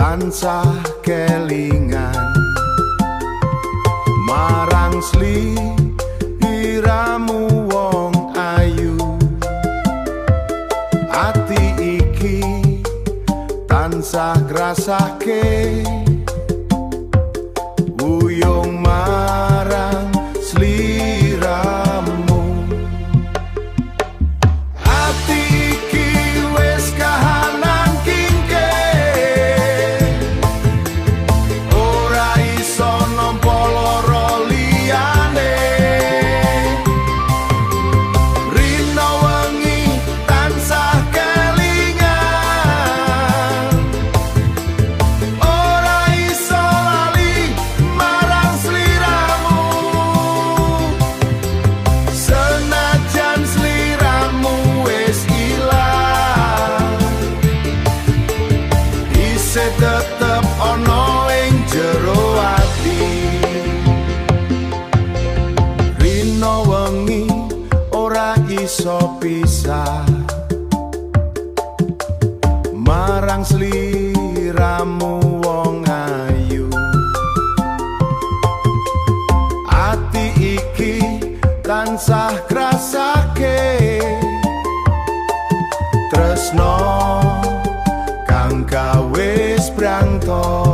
Tansah kelingan marang sliramu wong ayu. Ati iki tansah ngrasake wuyung marang sliramu. Ati iki wis kahanan kingkir, ora iso nampa lara liyane. Rino wengi tansah kelingan, ora iso lali marang sliramu. Senajan sliramu wis ilang, isih tetep ana ing jero ati. Rino wengi ora iso pisah marang sliramu wong ayu. Ati iki tansah krasake tresno kang gawe brangto.